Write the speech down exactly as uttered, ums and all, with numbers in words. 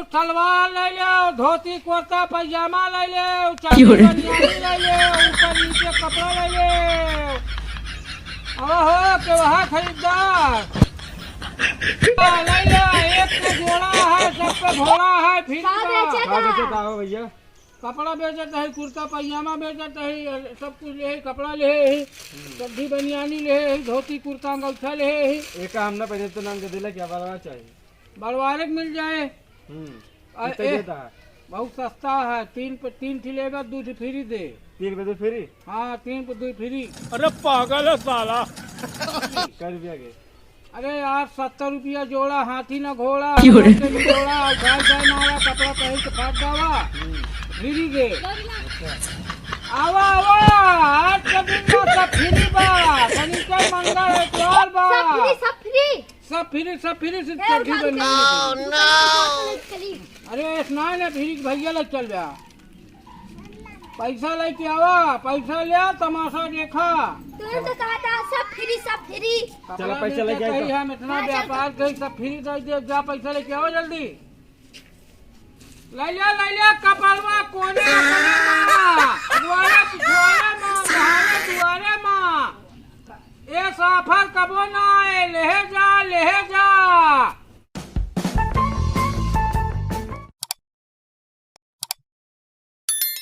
सलवार ले लेव, धोती कुर्ता पैजामा ले लेव, चड्डी बनियानी ले लेव, ऊपर नीचे कपड़ा ले लेव। अरे हो, केवहा खरीददार। ले ले, एक के जोड़ा है, सब पे घोड़ा है, free का बा। बेचे का? का बेचे का हो भैया? कपड़ा बेचत है, कुर्ता पैजामा बेचत है, सब कुछ ले है, कपड़ा ले है, चड्डी बनियानी ले है, धोती कुर्ता अंगौछा ले है। एका हम ना पहने तो नाम के देला क्या बलवा चाहिए? बलवारे के मिल जाए। हम्म। आ, कितना ए, देता है? बहुत सस्ता है, तीन पे, तीन ठे लेगा, दो ठे free दे। तीन पे दो free? हाँ, तीन पे दो free। अरे पागल है साला। कै रुपया के? अरे यार, सत्तर रुपया जोड़ा, हाथी ना घोड़ा, क्यों रे? हाथी ना घोड़ा, उठाए जाए मारा, कपड़ा पहन के फाट जावा, हम्म। Free दे। अच्छा। आवा, आवा, आज के दिन में सब free बा, शनिचर, मंगल, एतवार बा। सब free, सब free। सब free, सब free, सिर्फ हे चड्डी भगवान, बनियानी। चली। अरे स्नान है, free भैया लग चल बा। पैसा लेके आवा, पैसा ले आ, तमाशा देखा। तू तो कहा था सब free, सब free। चला, पैसा लेके आई तो। हम इतना हाँ, चल। व्यापार करी, सब free दे दे, जा पैसा लेके आवा जल्दी। ले लिया, ले लिया, कपड़वा कोने रखले बा। दुआरे पिछुआरे मा, दुआरे दुआरे मा। ए साफर कबो ना आए, लेहे जा।